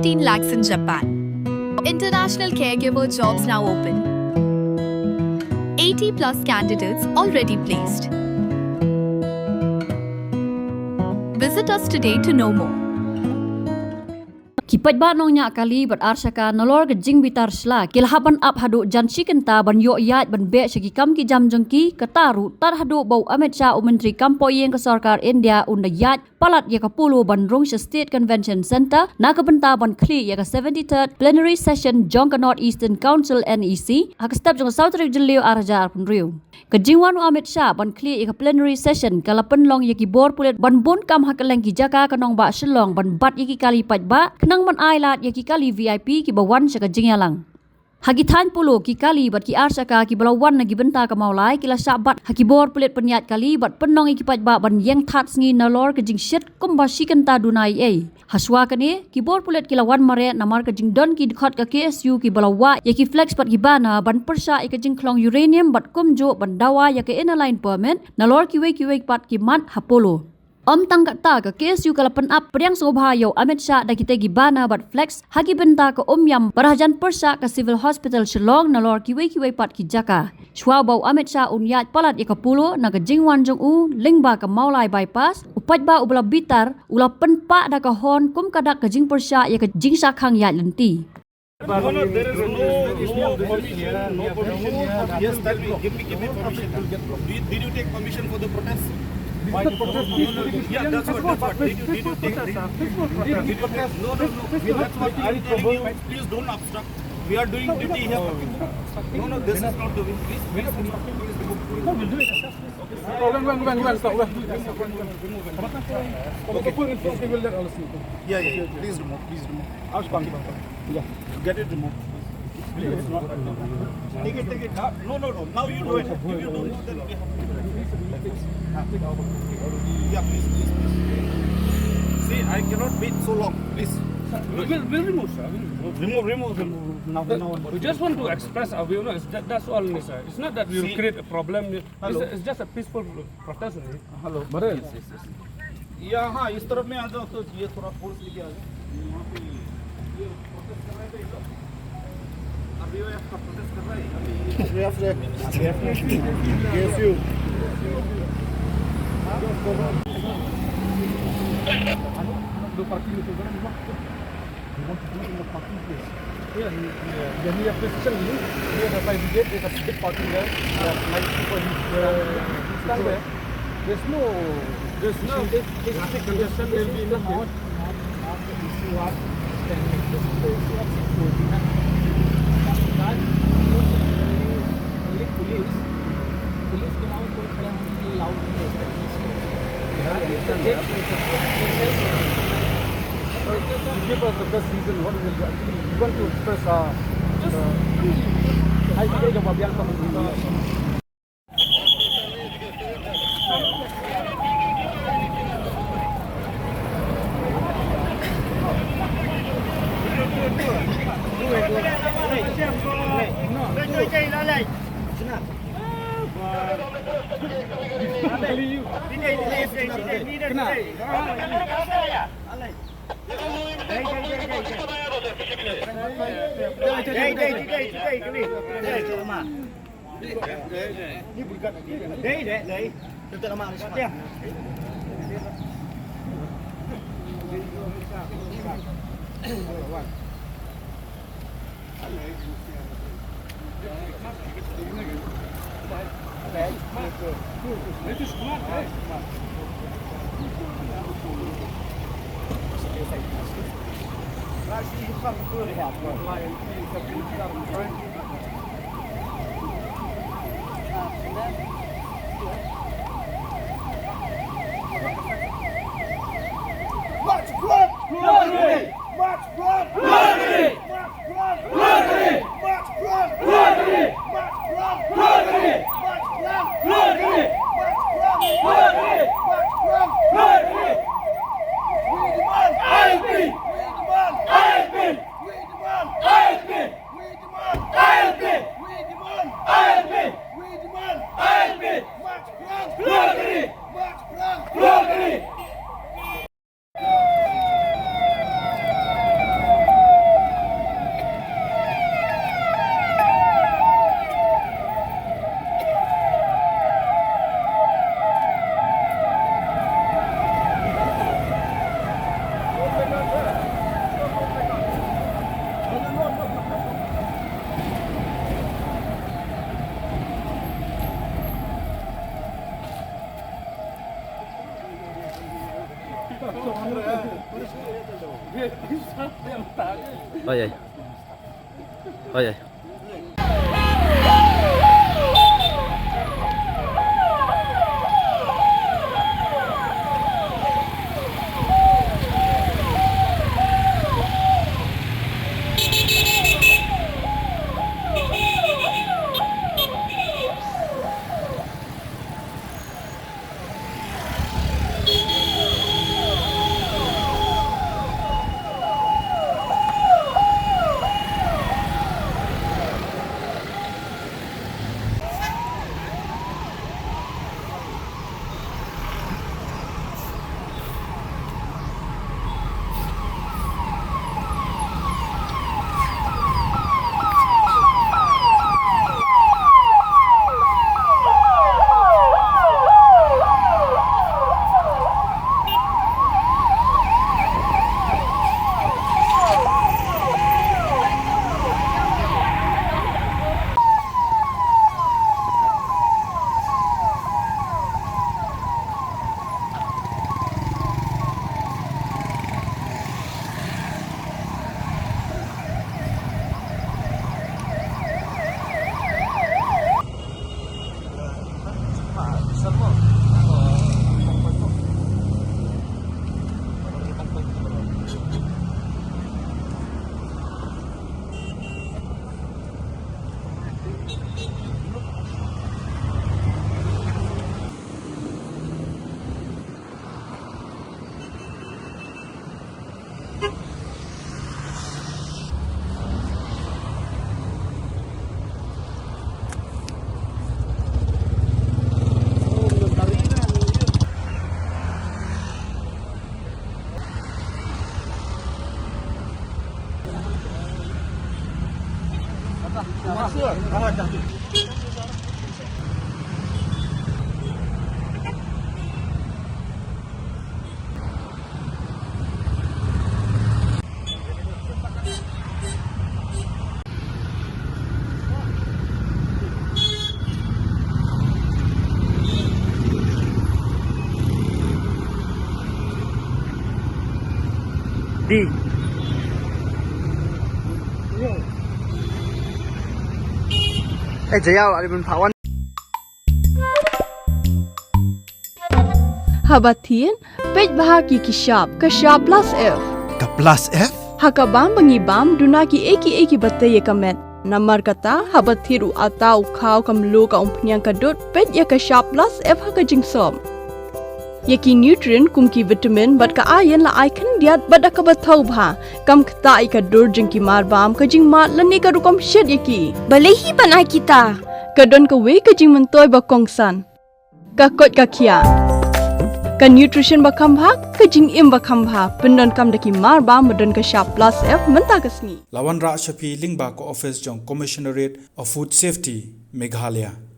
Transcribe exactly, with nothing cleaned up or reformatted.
fifteen lakhs in Japan. International caregiver jobs now open. eighty plus candidates already placed. Visit us today to know more. Ki paidbah nongñiah kali bad arshaka nalor ka jingbitar shla ki la hap ban ap haduh jan shi kynta ban ïoh ïaid ban beh sha ki kam ki jam jong ki, kata ruh tad haduh ba u Amit Shah, u Myntri Kam Pohïing ka Sorkar India, un da ïaid palat ïa ka Polo ban rung sha State Convention Centre na ka bynta ban khlieh ïa ka seventy-third Plenary Session jong ka North Eastern Council, N E C, ha ka step jong ka saw tarik Jylliew ar hajar arphew hynriew. Ka jingwan u Amit Shah ban khlieh ïa ka plenary session ka la pynlong ïa ki bor pulit ban bun kam ha kylleng ki jaka ka nongbah Shillong ban bat ïa ki kali paidbah, khnang ban ailad ïa ki kali V I P kiba wan sha ka jingïalang. Ha ki thaiñ Polo, ki kali bad ki arshaka kiba la wan na ki bynta ka Mawlai ki la shah bat ha ki bor pulit pynïaid kali bad pynlong ïa ki paidbah ban ïeng thad sngi nalor ka jingshit kumba shi kynta duna ei ei. Hashwa kane, ki bor pulit ki la wan mareh namar ka jingdon ki dkhot ka K S U kiba la wah ïa ki flex bad ki banner ban pyrshah ïa ka jingkhlong uranium bad kumjuh ban dawa ïa ka Inner Line Permit nalor kiwei kiwei pat ki mat ha Polo. Ym tang katta, ka K S U ka la pynap pdiang sngewbha ïa u Amit Shah da kitei ki banner bad flex ha ki bynta ka Umiam bad hajan pyrshah ka Civil Hospital Shillong nalor kiwei kiwei pat ki jaka. Shuwa ba u Amit Shah un ïaid palat ïa ka Polo, na ka jingwan jong u lyngba ka Mawlai Bypass, u paidbah uba la bitar u la pynpah da ka horn kum ka dak ka jingpyrshah ïa ka jingshah khang ïaid lynti. No, no, there is no, no permission, no permission. Yes, tell me, give me, give me permission. Did, did you take permission for the protest? This is the protest. No, no, no. Yeah, that's what, that's what. Did you, did you take, did, did you take? No, no, no. That's what I'm telling you. Please don't obstruct. We are doing duty here. No, no, this is not the way. Please, please, please, please remove. No, we'll do it. Okay, sir. Go on, go on, go on, go on, stop, go on. Remove, remove, remove, remove. Okay. Go in front, we will let all see. Yeah, yeah, yeah. Please remove, please remove. Ask, okay. Yeah. Get it removed. Please, it's not. Take it, take it. Ah, no, no, no. Now you do it. If you don't do, then we have to. Ah. Yeah, please, please, please. See, I cannot wait so long. Please. We'll, we'll remove, sir. We'll remove. Remove, remove, remove. Now, now. We just want to express our view, no? It's that, that's all, sir. It's not that we will create a problem. Hello. It's, it's just a peaceful protest only. Hello. Yes, yes, yes. यहाँ इस तरफ में आ जाओ तो ये थोड़ा फोर्स लेके आ जाओ। यहाँ पे ये प्रोटेस्ट कर रहे थे ये लोग। अभी वो आपका प्रोटेस्ट कर रहा है। अभी ये K S U. दो पार्किंग में तो गरम हुआ। They want to do in the parking place. Yeah, yeah, yeah, yeah, precision ni, dia dah five brigade, dia dah big parking there. Yeah, like people, uh, stand there. There's no, there's no, this, this is the condition will be in the not, not, not the issue of standing. This is the issue of security. That only police, police के अलावा कोई खड़ा होने के लिए allowed नहीं है। Give us the best reason what we will do. Actually, we want to express our, uh, I think of Abiang coming in. March blood! Glory! March blood! Glory! March blood! Glory! March blood! Glory! March blood! Glory! March blood! Glory! March blood! Glory! March blood! Glory! We demand I L P! We demand I L P! We demand I L P! We demand I L P! We demand I L P! We demand I L P! Oi, oi. Oi, oi. Di. Eh, Jaya, lah, di pun pawan. Haba thied, peit bha ki ki shap, ka shap plus F. Ka plus F? Ha ka bam ba ngi bam, duna ki ei ki ei ki ba tei ïa ka met. Namar kata, haba thied u atta, u khaw, ka mluh, ka umphniang, ka dud, peit ïa ka shap plus F ha ka jingsop. Ïa ki nutrient kum ki vitamin bad ka iron la ai khyndiat bad da kaba thaw bha. Kam ktah ïa ka dur jong ki mar bam, ka jingmad lane ka rukom shet ïa ki. Balei hi ban ai kita? Ka don kawei ka jingmyntoi ba kongsan. Ka koit ka khiah. Ka nutrition ba kham bha, ka jingim ba kham bha. Pyndonkam da ki mar bam ba don ka shap plus F mynta ka sngi. La wanrah sha phi lyngba ka office jong Commissionerate of Food Safety, Meghalaya.